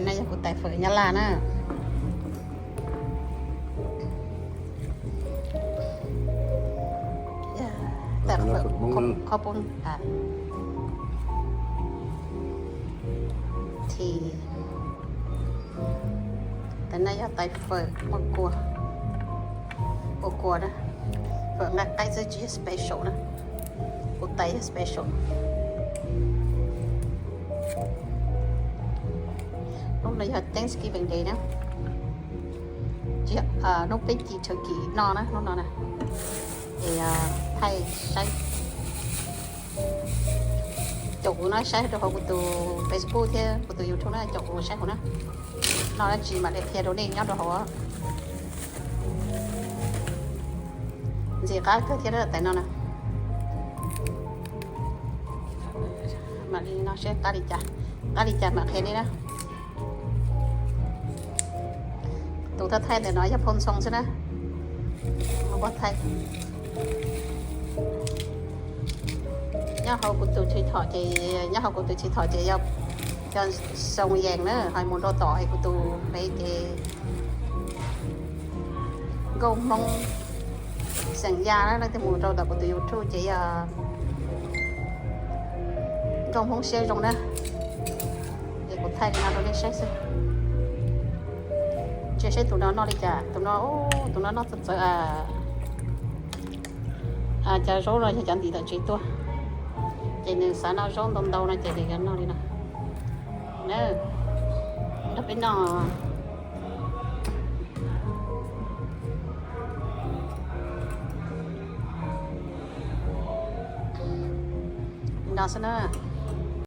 No yog kuv tais fawm Nyab Laj na. Tais fawm qhob poob. Tes no yog tais fawm muaj kua, ua kua na. Fawm nqaij qaib xwb tsis yog special na. Kuv tais yog special. Hnub no yog Thanksgiving Day na. Hnub peb cim Turkey no na, hnub no na. Es thaij saib. Caum kuv no saib rau hauv kuv tus Facebook thiab kuv tus YouTube na, caum kuv saib hauv na. Noj dab tsi mam li qhia rau nej nyob rau hauv. Ntxim qab kawg thiab tais no na. Mam li no seb qab li cas, qab li cas mam qhia nej na. Tus thawj thaij ntawm no yog Phoo Ntxhoo xwb na. Ua thaij. Nyob hauv kuv tus TikTok ces, nyob hauv kuv tus TikTok ces yog Xoo Yees na, ho mus rau tom kuv tus peb ces Nkauj Hmoob xeem Yaj na, leej twg mus rau tom kuv tus YouTube ces yog Nkauj Hmoob Siab Zoo na. Es kuv thaij li no rau nej saib xwb. Ntsia saib tus no noj li cas, tus no, tus no noj txawv txawv. Cov zaub no yog cov ntim tom tsev tuaj, ces nws xav noj zaub ntau ntau no ces nws yuav noj li no. Nrog peb noj. Li no xwb na.